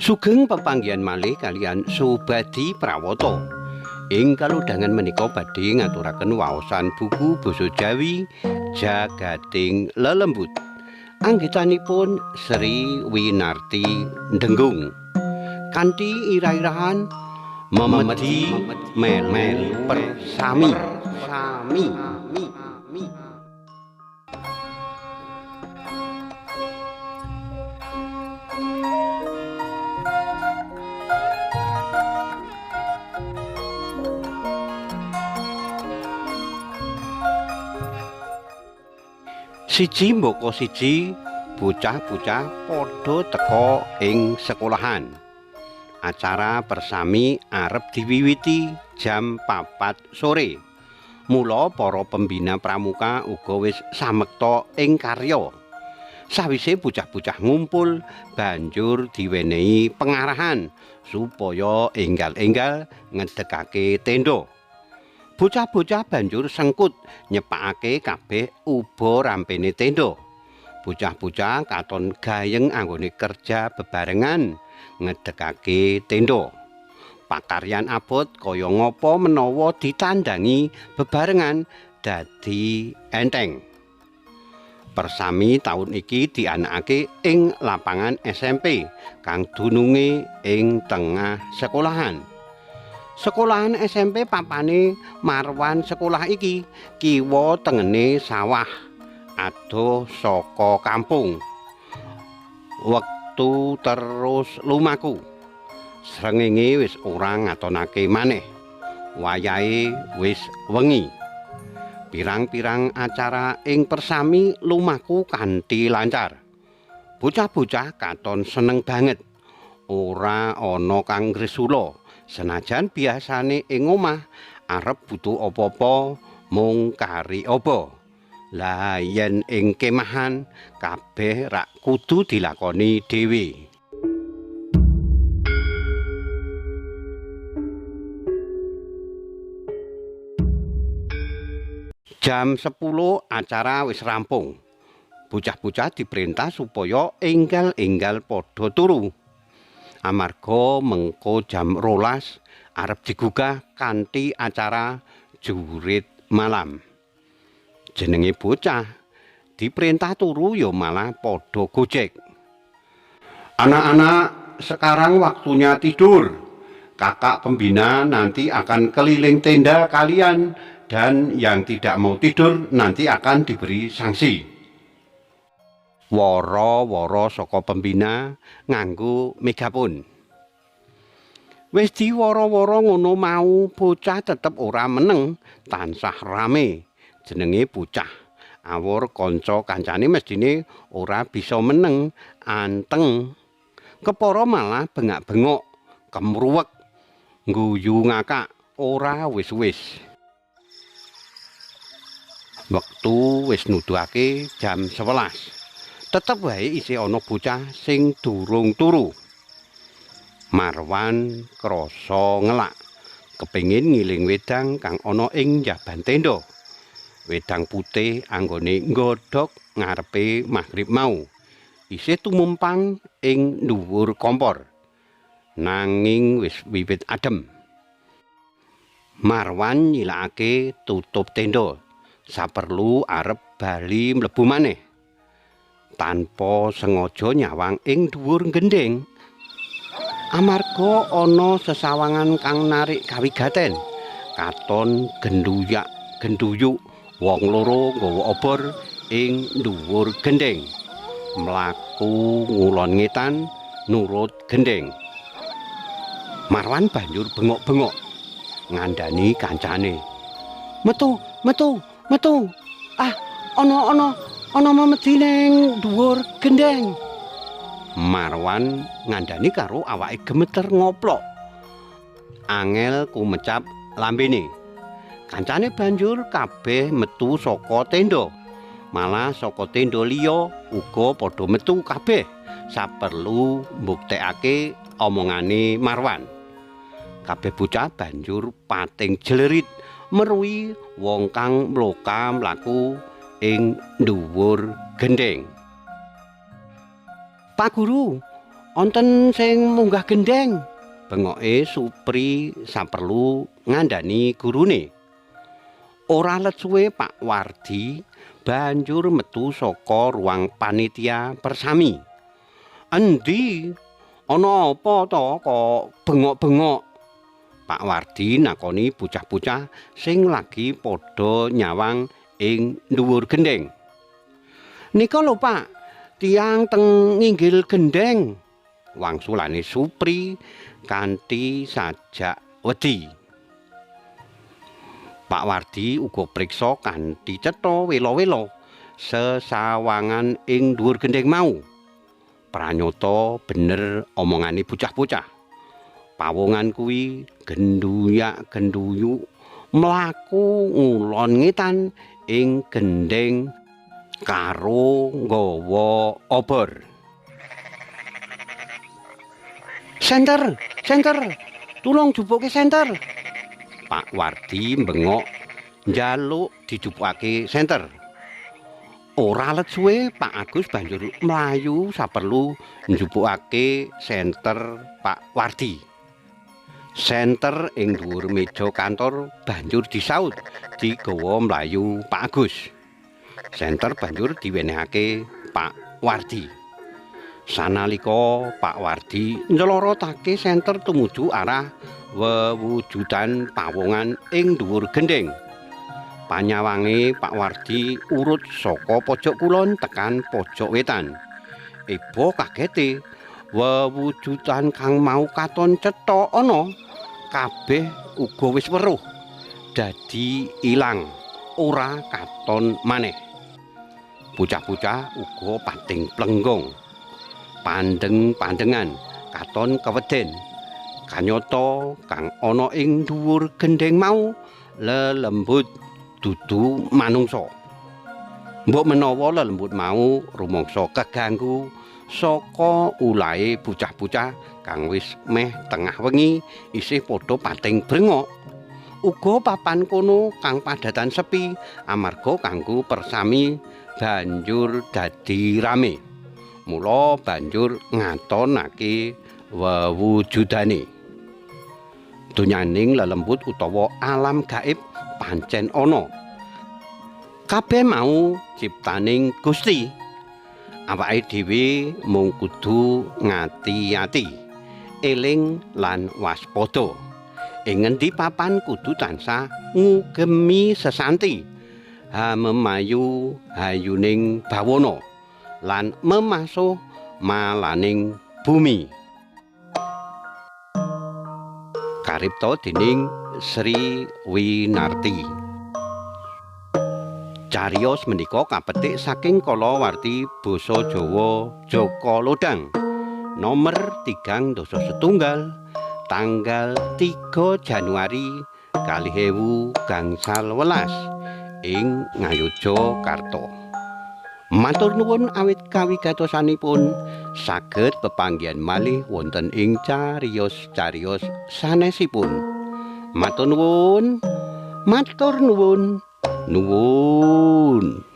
Sugeng pepanggihan malih kaliyan Subadi Prawata. Ing kalodhangan menika badhe ngaturaken waosan buku basa Jawi Jagating Lelembut. Anggitanipun Sri Winarti Ndenggung. Kanthi irah-irahan memedi melu persami. Sami. Siji mbaka siji bocah-bocah padha teka ing sekolahan. Acara persami arep diwiwiti jam 4 sore. Mula para pembina pramuka uga wis samekta ing karya. Sawise bocah-bocah ngumpul, banjur diwenehi pengarahan supaya enggal-enggal ngedekake tenda. Bocah-bocah banjur sengkut nyepakake kabeh uba rampene tenda. Bocah-bocah katon gayeng anggone kerja bebarengan ngedekake tenda. Pakaryan abot kaya ngapa menawa ditandangi bebarengan dadi enteng. Persami taun iki dianakake ing lapangan SMP kang dununge ing tengah sekolahan. Sekolahan SMP papane Marwan sekolah iki kiwa tengene sawah adoh saka kampung. Wektu terus lumaku. Srengenge wis ora ngatonake maneh. Wayahe wis wengi. Pirang-pirang acara ing persami lumaku kanthi lancar. Bocah-bocah katon seneng banget. Ora ana kang ngresula. Senajan biasane ing omah arep butuh apa-apa mung kari apa. Lah yen ing kemahan kabeh rak kudu dilakoni dhewe. Jam 10 acara wis rampung. Bocah-bocah diperintah supaya enggal-enggal padha turu. Amarga mengko jam 12 arep digugah kanthi acara jurit malam. Jenenge bocah diperintah turu ya malah padha gojek. Anak-anak, sekarang waktunya tidur. Kakak pembina nanti akan keliling tenda kalian dan yang tidak mau tidur nanti akan diberi sanksi. Wara-wara saka pembina nganggo megapon. Wis diwara-wara ngono mau, bocah tetep ora meneng, tansah rame. Jenenge bocah, awur kanca kancane mestine ora bisa meneng, anteng. Kepara malah bengak-bengok, kemruwek, ngguyu ngakak, ora wis-wis. Wektu wis nuduhake jam 11. Tetep wae isih ana bocah sing durung turu. Marwan krasa ngelak, kepengin ngiling wedang kang ana ing njaban tenda. Wedang putih anggone nggodhog ngarepe magrib mau. Isih tumumpang ing dhuwur kompor. Nanging wis wiwit adem. Marwan nyilakake tutup tenda. Saperlu arep bali mlebu maneh. Tanpa sengaja nyawang ing dhuwur gendheng. Amarga ana sesawangan kang narik kawigaten, katon genduyak genduyuk wong loro nggawa obor ing dhuwur gendheng. Mlaku ngulon ngetan nurut gendheng. Marwan banjur bengok-bengok ngandani kancane. Metu, metu, metu. Ah, ana ana memedi ning dhuwur gendheng. Marwan ngandani karo awake gemeter ngoplok. Angel kumecap lambene. Kancane banjur kabeh metu saka tenda. Malah saka tenda liya uga padha metu kabeh saperlu mbuktekake omongane Marwan. Kabeh bocah banjur pating jlerit meruhi wong kang mloka mlaku ing dhuwur gendheng. Pak Guru, Wonten sing munggah gendeng. Bengoke Supri saperlu ngandani gurune. Ora let suwe Pak Wardi banjur metu saka ruang panitia persami. Endi? Ana apa to kok bengok-bengok? Pak Wardi nakoni bocah-bocah sing lagi padha nyawang ing dhuwur gendeng. Nika lho Pak, tiyang teng nginggil gendeng. Wangsulane Supri kanthi sajak wedi. Pak Wardi uga priksa kanthi cetha wela-wela sesawangan ing dhuwur gendeng mau. Pranyata bener omongane bocah-bocah. Pawongan kuwi genduyak-genduyuk mlaku ngulon ngetan ing gendeng karo nggawa obor. Senter, senter, tulung jupuke senter. Pak Wardi mbengok njaluk dijupukake senter. Ora let suwe Pak Agus banjur mlayu saperlu njupukake senter Pak Wardi. Senter ing dhuwur meja kantor banjur disaut digawa mlayu Pak Agus. Senter banjur diwenehake Pak Wardi. Sanalika Pak Wardi nylorotake senter tumuju arah wewujudan pawongan ing dhuwur gendeng. Panyawange Pak Wardi urut saka pojok kulon tekan pojok wetan. Eba kagete, wewujudan kang mau katon cetha ana kabeh uga wis weruh. Dadi ilang, ora katon maneh. Bocah-bocah uga pating plenggong. Pandeng-pandengan katon keweden. Kanyata kang ana ing dhuwur gendeng mau lelembut dudu manungsa. Mbok menawa lelembut mau rumangsa keganggu saka ulahe bocah-bocah kang wis meh tengah wengi isih padha pating brengok. Uga papan kono kang padatan sepi amarga kanggo persami banjur dadi rame. Mula banjur ngatonake wewujudane. Donyaning lelembut utawa alam gaib pancen ana. Kabeh mau ciptaning Gusti. Awake dhewe mung kudu ngati-ati, eling lan waspada. Ing ngendi papan kudu tansah ngugemi sesanti, hamemayu hayuning bawana lan memasuh malaning bumi. Karipta dening Sri Winarti. Cariyos menika kapetik saking kalawarti basa Jawa Jaka Lodhang nomer 31 tanggal 3 Januari 2011 ing Ngayogyakarta. Matur nuwun awit kawigatosanipun, saged pepanggihan malih wonten ing cariyos-cariyos sanesipun. Matur nuwun, matur nuwun, nuwun.